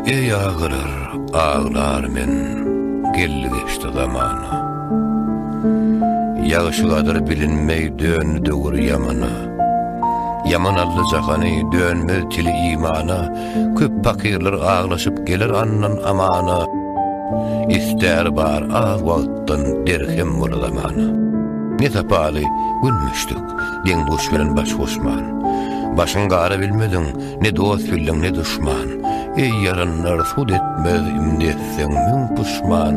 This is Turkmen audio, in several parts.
Eý agalar, aglar men, geldi geçdi zamana. Ýagşy gadyr bilinmeý döndi döwür ýamana. Ýaman aldy jahany, dönmez tili imana, Köp pakyrlar aglaşyp geler andan amana. Istär bar az wagtdan derhem bola zamana. Ne sapaly günmüşdik, deň-duş bilen baş goşman. Başyň gara bilmediň, Ne dost bildiň, ne duşman. Eý, ýaranlar, sud etmez, imdi etseň müň puşman.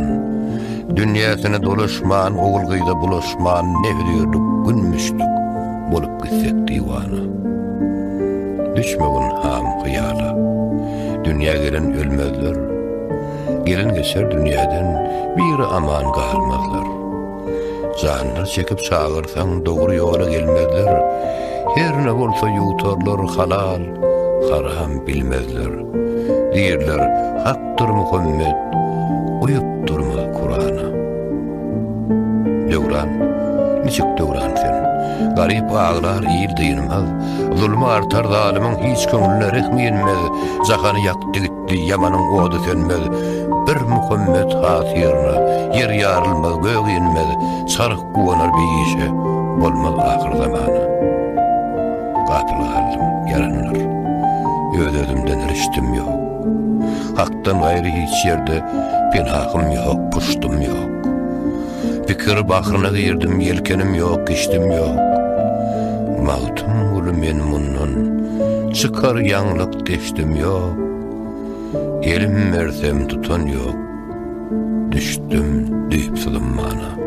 Dünýäsine dolaşman, ogul-gyza bulaşman, ne hözirlik günmüşdik, bolup gitsek diwana. Düşmegin ham hyýala. Dünýä gelen ölmezler. Gelen geçer dünýäden, biri aman galmazlar. Janlar çekip çagyrsaň dogry ýola gelmezler, Her ne bolsa ýuwtarlar halal, haram bilmezler. Diýerler, Hakdyr Muhammet, uýup durmaz Kurana. Döwran, niçik döwran sen? Garyp aglar, il dynmaz. Zulmy artar zalymyň hiç köňlüne rehmi inmez. Jahany ýakdy gitdi. Ýamanyň ody sönmez, Bir Muhammet hatyryna, Ýer ýarylmaz, gök inmez, Çarh guwanar bi işe, Bolmaz ahyrzamana. Gapyl galdym, ýaranlar, Öz-özümden riştim ýok. Hakdan gaýry hiç ýerde Penahym ýok, puşdum ýok. Pikir bahryna girdim, Ýelkenim ýok, kiştim ýok. Magtymguly men mundan Çykar ýaňlyk deşdim ýok. Elim bersem tutan ýok, Düşdüm düýpsüz ummana.